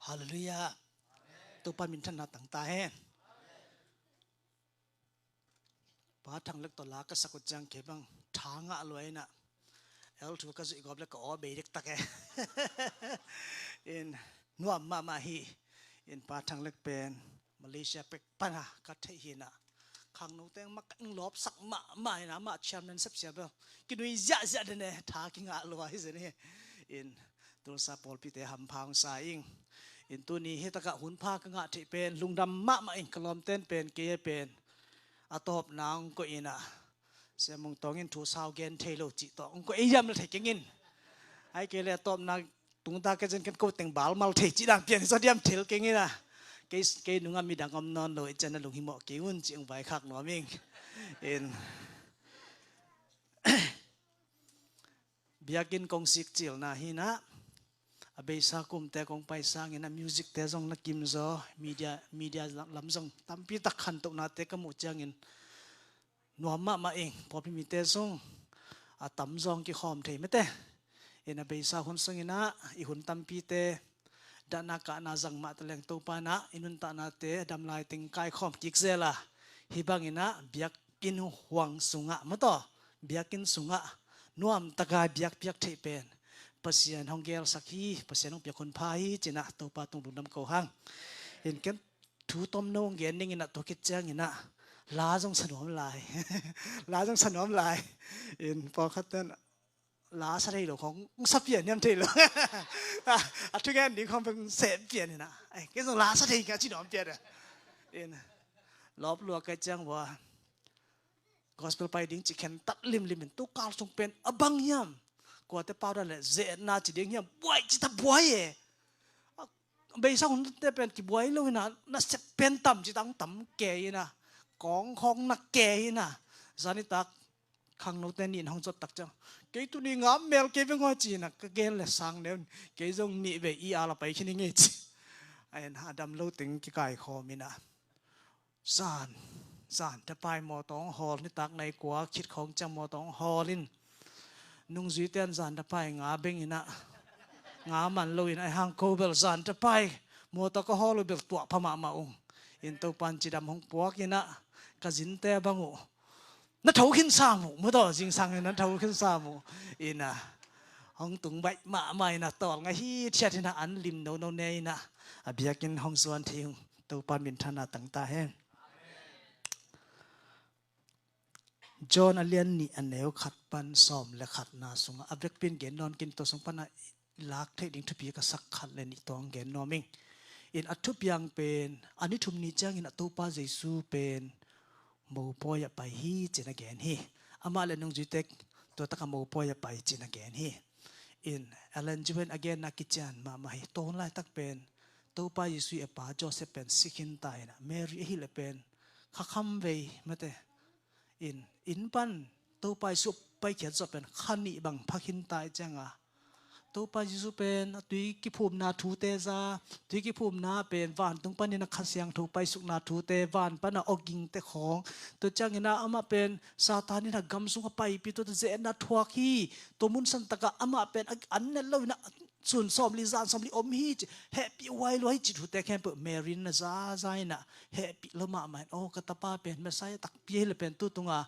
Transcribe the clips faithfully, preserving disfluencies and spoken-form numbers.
Halleluiah. Topa minthanna tang ta hen. Pa Thang Lek tawh la ka sak uh ciang kei bang tha ngah lua inah, el thu ka zuih gawp le ka aw bei dektak e. In nuam mahmah hi. In Pa Thang Lek pen Malaysia pek pana ka theih hi inah, khangno teng mah ka ing lawpsak mahmah inah, amah chairman sepsia bel kinui ziahziah den e, tha kingah lua hi zen hi. In Tulsa pawlpite hampha hong sa ing. In tuni hi takah hunpha ka ngah theih pen lungdam mahmah ing. Ka lawmten pen kei e pen a tawpna hong koih inah, Sia Mung Tawng in thu sau gen thei lo cih tawh hong koih ei hiam le thei keng in. Ai kei le a tawpna tungta kei zen ken ko teng balmal thei cih dang pian sa diam thel keng inah, kei, kei nungah midang om nawn lo i cian a lunghimawh kei un cih hong vaikhak nuam ing. In biakinn kong sik cilna hi inah, a beisa kumte kong pai sangin a musicte zong na kimzaw, media, media lam zong tampi tak khantohnate ka muh ciangin nuam mahmah ing. Pawlpi mite zong a tamzaw kikhawm thei mete. In a beisa hun sung inah i hun tampite dahna kahna zang mah taleng Topa inah i nuntahnate a dam lai teng kaikhawm kik zel a, hih bang inah biakinn huang sungah mataw, biakinn sungah nuamtaka biakpiak theih pen Pasian hong gelsak hi, Pasian hong piak hunpha hi ci inah Topa tung lungdam ko hang. In ken thu tomno hong gen ning inah, tua khit ciang inah la zong sa nuam lai. La zong sa nuam lai. In pawlkhat ten la sa thei lo khong sa pian hiam thei lo. A thugen ding khong peng seh pian inah, ai kei zong la sa thei ka ci nuam pian a. In lawp lua kai ciang vua gospel pai ding ci khen tat limlim in, tu kal sung pen a bang hiam? Kuate pau dan le zetna ci ding hiam? Buai ci ta buai e. Beisa hunte pen kibuai lo inah, na sep pen tam ci tang tam kei inah, kawng khawng na kei inah. Zanitak khangnote nih in hong zot tak ciang, kei tuni ngam mel kei veng aw ci inah ka gen le sang neu in, kei zong nih vei i a la pai khin i ngei ci. Ai a dam lo teng kikaikhawm inah, zan, zan tapai mawtaw hong hawl, nitak nai kua khit khawng ciang mawtaw hong hawl in, nungzuite an zan tapai nga beng inah, nga man lo inah, ai hang ko bel zan tapai mawtaw ka hawl uh bel tuah pha mahmah ung. In Topan cidam hong puak inah ka zinte bang uh na tho khin sam uh, mawtaw zingsang inah na tho khin sam uh. Inah hong tung baih mahmah inah, tawl ngah hithiat inah, an lim nono ne inah a biakinn hong zuan thei ung. Topa minthanna tang ta hen. John a lian nih a neu khat pan sawm le khatna sungah a vekpi in gen nawn kin, tua sung panah lak theih ding thupi ka sak khat le nih tawh hong gen nuam ing. In a thupiang pen a ni thum ni ciangin a Topa Jesu pen mopawi ah pai hi ci-in a gen hi. Amah le nungzuite tua takah mopawi ah pai ci-in a gen hi. In Ellen G. White in a genna kician mahmah hi. Tua hun laitak pen Topa Jesu i a pa Joseph pen si khin ta inah, Mary ahih leh pen kha kham vei mate. In, inn pan Topa Jesu paikhiat zawh pen kha nih bang pha khin ta i cianga, Topa Jesu pen a tui kiphumna thute za, tui kiphumna pen vantung panin a Kha Siangtho paisukna thute, van pana awgingte khawng, tua ciangin ah amah pen Satan in a gam sungah paipih, tua zetna thuak hi. Tua mun santakah amah pen a an nel loin ah sun sawmli zan sawmli om hi ci, hehpih huai lua hi ci thute khempeuh Mary in a zaza in ah hehpih lua mahmah in, aw ka tapa pen Messiah takpi ahih leh pen tu tunga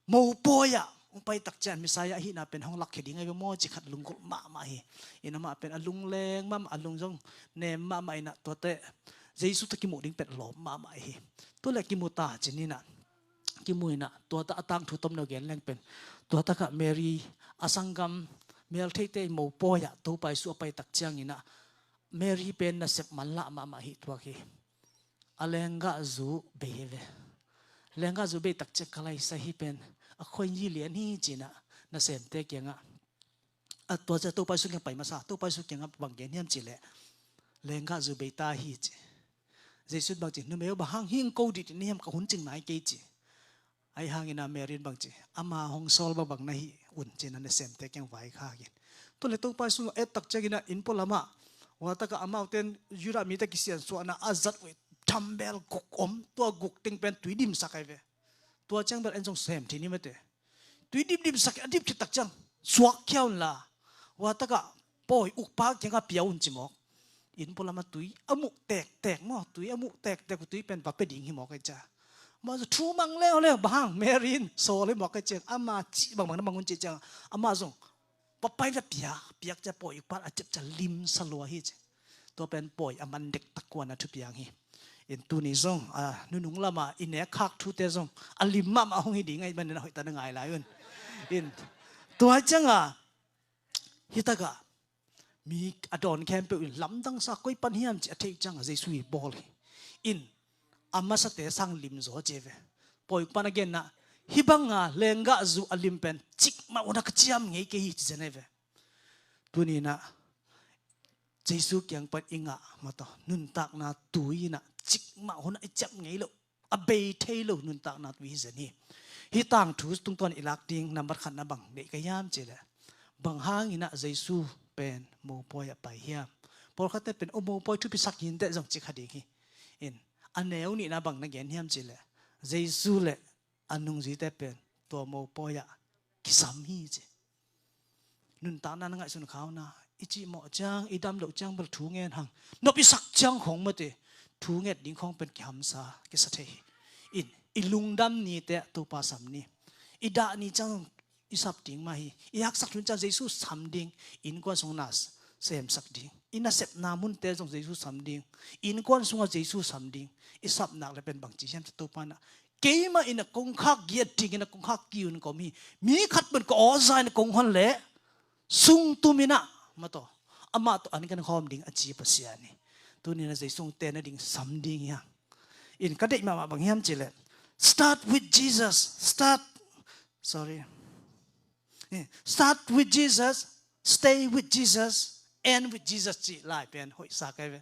mopawi ah hong pai tak ciang Messiah ahihna pen hong lakkhia ding ahi ve maw ci khat lunggulh mahmah hi. In amah pen a lungleng mahmah, a lung zong nem mahmah in ah tuate Jesu tawh kimuh ding pen lawm mahmah hi. Tua leh kimu ta ci-in ah kimu in ah, tua takah a tangthu tomno gen leng pen, tua takah Mary a sanggam meltheite mopawi ah Topa Jesu a pai tak ciangin ah Mary pen nasep manlah mahmah hi tuak hi. A lenggahzu bei hi ve. Lenggahzu bei tak ciang ka laisa hi pen a khuaini lian hi ci-in ah nasemte kiangah, a tua ciang Topa Jesu kiang pai masa, Topa Jesu kiangah bang gen hiam cih leh, lenggahzu bei ta hi ci. Jesu in bang ci, numei aw, bang hang hih ko dih dih na hiam, ka hun cing nai kei ci. Ahi hangin ah Mary in bang ci, ama hong sawl bangbang na hi un ci-in ah nasemte kiang vaikhak in. Tua leh Topa Jesu et tak ciangin ah inn pualam ah, tua takah amaute in Judah mite kisiansuahna a zat uh thambel guk om, tua guk teng pen tui dimsak ahi ve. Tua ciang bel en zong sem thei ni mate. Tui dimdimsak a dip khit tak ciang suakkhia unla, tua takah pawi ukpa kiangah pia un ci mawk. Inn pualam a tui a muh tektek maw, tui a muh tektek uh tui pen va pia ding hi mawk ei cia. Amah zong thu mang leuleu, bang hang Mary in sawl hi mawk ei cia, ama cih bangbang na mang un cih cia, amah zong va pai va piak, piak cia pawi ukpan a ciap cia limsa lua hi ci. Tua pen pawi a man dektak kuan a thupiang hi. In tuni zong a nunung lama i nek khak thute zong a lim mahmah hong hi ding ahih manin a hoihtak na ngai lai un. In tua cianga hi takah mi a dawn khempeuh in lamdang sa koi pan hiam ci a theih cianga Jesu i bawl hi. In a masate sang lim zaw ci ve. Pawi ukpan a genna hih banga lenggah zu a lim pen cikmah una ka ciam ngei kei hi ci zen ve. Tuninah Jesu kiang pan i ngah mataw nuntakna tui inah cikmah hunah i ciap ngei loh, a bei thei lo nuntakna tui hi zen hi. Hih tangthu tungtawn i lak ding nambat khatna bang neih ka hiam cihleh, bang hanginah Jesu pen mopawi ah pai hiam? Pawlkhatte pen o mopawi thupisak hinteh zong ci kha ding hi. In a neu nihna bang na gen hiam cihleh, Jesu le a nungzuite pen tua mopawi ah kisam hi ci. Nuntakna na ngaihsun kha una, i cihmawh ciang, i dam loh ciang bel thu ngen hang, nop i sak ciang khong mate, thu nget ding khong pen kihamsa kisa thei hi. In i lungdam nite Topa sam ni. I dah ni ciang i sap ding mah hi. I haksak thun ciang Jesu sam ding. Innkuan sung na semsak ding. I nasepna munte zong Jesu sam ding. Innkuan sungah Jesu sam ding. I sapnak le pen bangci hiam ci Topa na, keimah in a kongkhak giat dingin a kongkhak kiun ka om hi. Mi khat pen ka awza in a kong hon leh sungtum inah mataw amah tawh an kan khawm ding a ci Pasian hi. Tuninah Jesu hong tena ding sam ding hi hang. In ka deih mahmah bang hiam cihleh, start with Jesus. Start, sorry. Eh, start with Jesus, stay with Jesus, end with Jesus ci lai pen hoihsa kai ve.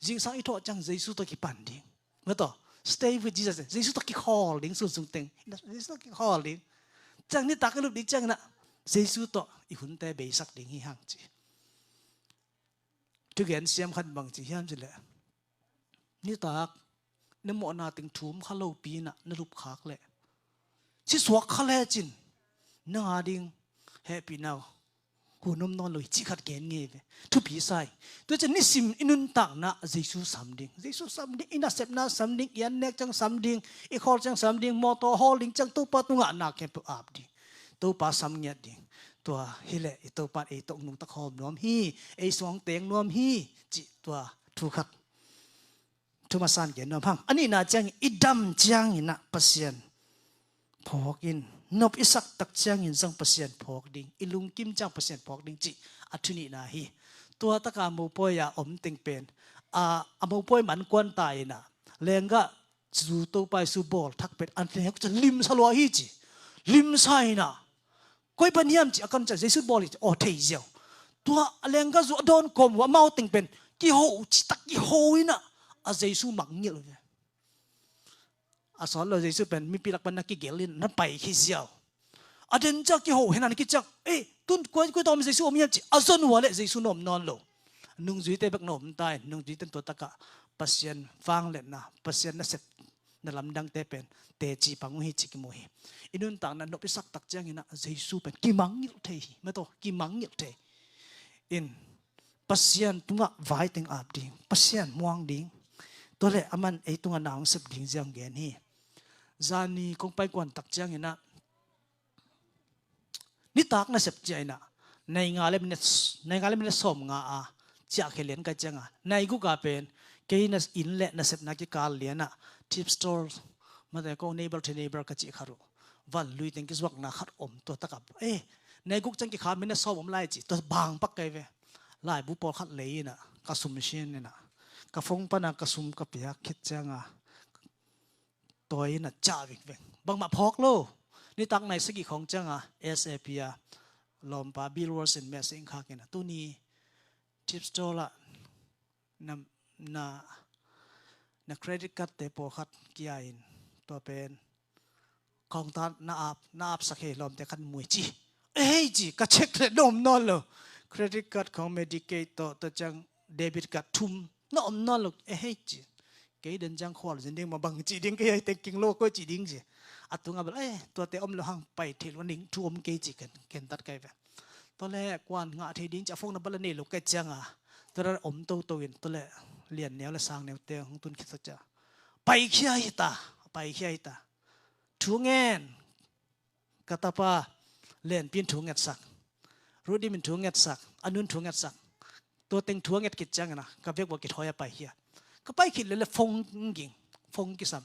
Zingsang i thawh ciang Jesu tawh kipan ding. Mataw, stay with Jesus. Jesu tawh kikhawl ding sunsung teng. Jesu tawh kikhawl ding. Ciang nitak i lup ding cianginah Jesu tawh i hunte beisak ding hi hang ci. Thugen siam khat bangci hiam cihleh, nitak na mawhna teng thum kha lopi inah na lupkhak leh, si suak kha lecin nang a ding hehpihna hun om nawn lo hi cih khat gen ngei ve. Thupi sa hi. Tua cian nisim i nuntakna Jesu sam ding. Jesu sam ding, i nasepna sam ding, i annek ciang sam ding, i khawl ciang sam ding, mawtaw hawl ding ciang Topa tungah na khempeuh ap ding. Topa sam ngiat ding. Tua hileh i Topa in ei tawh nungta khawm nuam hi, ei suang teng nuam hi cih tua thu khat. Thu masa in gen nuam hang. A nihna ciangin i dam cianginah Pasian phawk in, nop i sak tak ciangin zong Pasian phawk ding, i lungkim ciang Pasian phawk ding cih a thu nihna hi. Tua taka mopawi a om teng pen a, a mopawi man kuan ta inah lenggah zu Topa Jesu bawl thak pen an teng limsa lua hi ci. Limsa inah koi pan hiam ci a kan ciah Jesu bawl hi ci, aw thei ziau. Tua a lenggah zu a dawn kawm uh amau teng pen kiho citak kiho inah a Jesu mangngilh ve. A sawt lo Jesu pen mipi lak pan na kigelh in na pai khi ziau. A den ciah kiho hen an kiciak, ei, tun koi, koi tawm Jesu om hiam ci a zon uh a leh Jesu na om nawn lo. Nungzuite bek na om ta in, nungzuite in tua takah Pasian vangliatna, Pasian nasep na lamdangte pen teci pang uh hi ci kimu hi. I nuntakna nop i sak tak cianginah Jesu pen kimangngilh thei hi. Mataw, kimangngilh thei. In Pasian tungah vai teng ap ding, Pasian muang ding. Tua leh aman ei tungah na hong sep ding ziang gen hi. Zani kong pai kuan tak cianginah nitak nasep ciah inah nai nga le minute, nai nga le minute sawm nga a ciah khia lian ka cianga nai guk a pen kei na inn le nasepna kikal lianah thrift store, mate ko neighbor to neighbor ka cih khat uh, van lui teng kizuakna khat om tua takah, eh, nai guk ciang kikha minute sawm om lai ci, tua bang pak kai ve. Laibu pawlkhat lei inah ka sum sin inah ka phone pana ka sum ka piak khit cianga tawi inah cah vingveng. Bangmah phawk lo. Nitak nai sagih khawng cianga S A P a lawmpa Bill Wilson message khak inah tuni thrift store ah na, na, na credit card te pawlkhat kia in tua pen khawngta na ap, na apsak hei lawmte khat mui ci. Ehei ci, ka check le na om nawn lo. Credit card khawng Medicaid tawh, tua ciang debit card thum na om nawn lo. Ehei ci. Kei den ciang khual zin ding mah bang ci ding kei hei tengking lo koi ci ding ci. A tungah bel, eh, tuate om lo hang pai thei lo ning thu om kei ci ken, ken tat kai ve. Tua le kuan ngah thei ding ci a phone number la nei lo kai cianga Tua dan om toto in tua leh lian neu le sang neute hong tun khit sak ciang, paikhia hi ta, paikhia hi ta. Thu ngen, ka tapa Lenpi in thu ngetsak, Rudim in thu ngetsak, a nun thu ngetsak. Tua teng thu a nget khit ciangin ah ka vekpi-a kithawi a paikhia. Ka pai khit leh leh phone ging, phone kisam.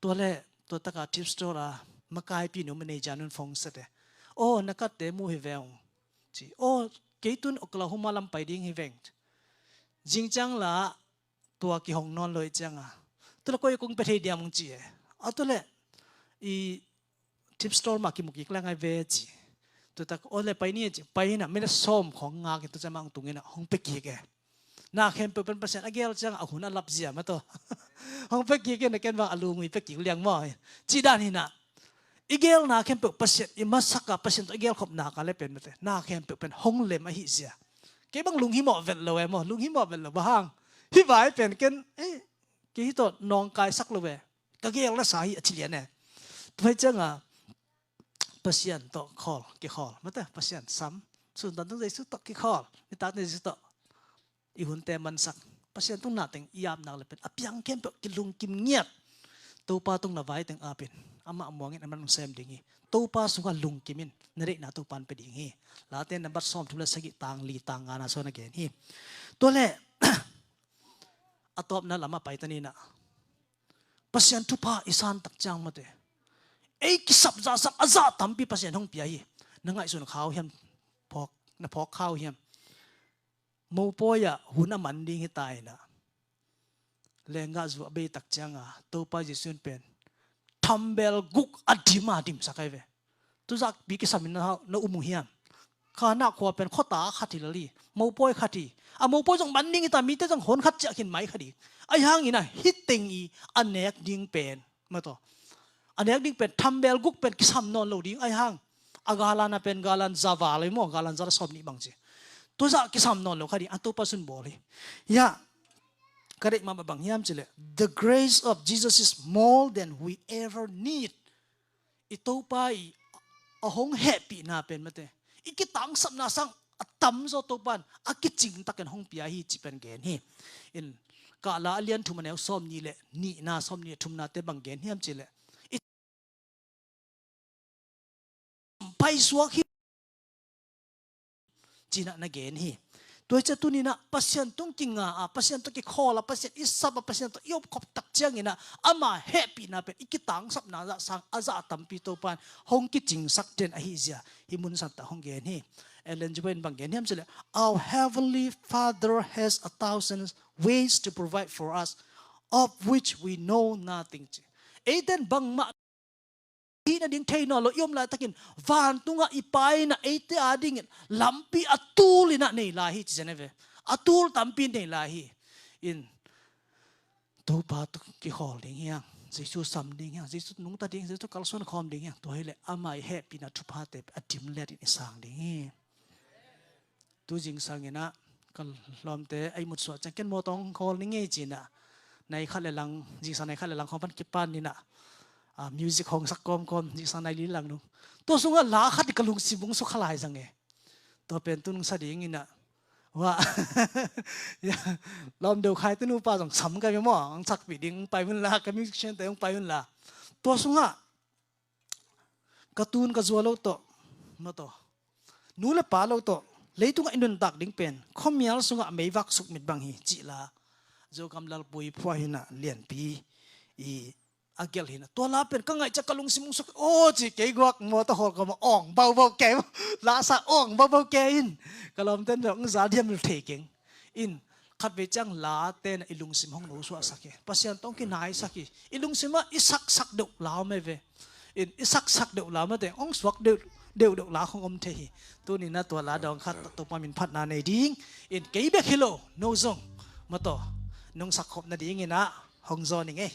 Tua leh tua tak a thrift store a makaipi nu manager nun phone sate. Aw, na katte mu hi veng, ci. Aw, kei tun Oklahoma lam pai ding hi veng. Zing ciang la tua kihong nawn lo hi ciang a, tua leh koi kong pia thei diam, hong ci e. A tua leh i thrift store mah kimu kik leng ai ve, ci. Tua tak, aw leh pai ni, ci. Pai in ah minute sawm khawng ngak in tua ciang mah hong tung in ah hong pia kik e. Na khempeuh pen Pasian a gel ciang a hun a lap zia maw taw. Hong pia kik in ah, ken bang a lungui pia kik liang maw, cih dan hi in ah. I gelna khempeuh Pasian, i masak a Pasian tawh i gelkhop nak leh pen maw taw, na khempeuh pen hong lem ahi zia. Kei bang lunghimawh vet lo e maw, lunghimawh vet lo, bang hang? Hih vai pen ken, eh, kei hih tawh nawngkaisak lo e. Ka gel na sa hi, a ci lian e. Tua hi ciang a Pasian tawh khawl, kikhawl maw taw, Pasian sam. Sun tan tung Jesu tawh kikhawl, nitak ni Jesu tawh i hunte mansak. Pasian tung na teng i ap nak leh pen a piang khempeuh kilungkim ngiat. Topa tung na vai teng ap in, amah muang in, amah hong sem ding hi. Topa sungah lungkim in, na deihna Topa in pia ding hi. Late nambat sawmthum le sagih, tang li, tang nga na sung na gen hi. Tua leh a tawpna lam ah pai ta ni in ah, Pasian thupha i san tak ciang maw taw, ei kisap zahsak a zah tampi Pasian hong pia hi. Na ngaihsun kha uh hiam? Phawk, na phawk kha uh hiam? Mopawi ah hun a man ding hi ta in ah, lenggah zu a bei tak ciang a Topa Jesu in pen thambel guk a dim a dimsak ai ve. Tuzakpi kisam in na, na um uh hiam? Kana khua pen khuata khat hi lel hi. Mopawi khat hi. A mopawi zong man ding hi ta, mite zong hon khat ciah khin mai kha ding. Ahi hangin ah hih teng i a nek ding pen maw taw, a nek ding pen thambel guk pen kisam nawn lo ding. Ahi hang a galan a pen galan za val hi maw, galan za le sawm nih bang ci. Tua zah kisam nawn lo kha ding, a Topa sun bawl hi. Hiah ka deih mahmah bang hiam cih leh, the grace of Jesus is more than we ever need. I Topa i a hong hehpihna pen maw taw, i kitangsapna sang a tamzaw Topa in a kicing takin hong pia hi, cih pen gen hi. In, Kahla a lian thum a neu sawm nih le nihna, sawm nih le thumnate bang gen hiam cih leh, i paisuak hi, ci in ah na gen hi. Tua hi ciang tuni in ah Pasian tung kinga a, Pasian tawh kikhawl a, Pasian i sap a, Pasian tawh i omkhop tak ciangin ah ama hehpihna pen i kitangsapna zah sang a zah tampi Topa in hong kicingsak den ahi zia hih mun santa hong gen hi. Ellen G. White in bang gen hiam cih leh, our Heavenly Father has a thousand ways to provide for us, of which we know nothing, ci. Eite in bangmah hih nading thei nawn lo, i om laitakin vantungah i Pa in ah eite adingin lampi a tul in ah nei lai hi, ci zen e ve. A tul tampi nei lai hi. In, Topa tawh kikhawl ding hi hang, Jesu sam ding hi hang, Jesu nungta ding, Jesu kalsuan khawm ding hi hang. Tua hi leh ama i hehpihna thuphate a dim liatin i sang ding hi. Tu zingsang in ah ka lawmte a ihmut suah ciang ken mawtaw hong khawl ning ei ci in ah, nai khat le lang, zingsang nai khat le lang khawng pan kipan in ah, ah, music hong sak kawmkawm, zingsang nai li lang nung. Tua sungah la khat ka lungsim hong sukha lai zang e. Tua pen tu nung sa ding in ah, wah, lawm deuh khai tu nupa zong sam ka hi maw, hong sakpih ding, pai un la, ka musician te hong pai un la. Tua sungah ka tun ka zual lo tawh, maw taw, nu le pa lo tawh leitungah i nuntak ding pen khuamial sungah meivak sukmit bang hi, cih la Zogam Lalpui Phuah hi in ah, lianpi i a gelh hi in ah. Tua la pen ka ngaih ciang ka lungsim hong suk, aw ci, kei guak mawtaw hawl kawm a awng baubau kei, la sa awng baubau kei in, ka lawmte in zong za diam thei keng. In, khatvei ciang late in ah i lungsim hong nosuahsak hi. Pasian tawh hong kinaisak hi. I lungsim ah i saksak deuh la om e ve. In, i saksak deuh la om e teng hong suak deuh, deuh deuh la hong om thei hi. Tuni in ah tua la dawng khat Topa min phatna nei ding. In, kei bek hi lo, no zong, maw taw, nong sakkhop nadingin ah hong zaw ning ei.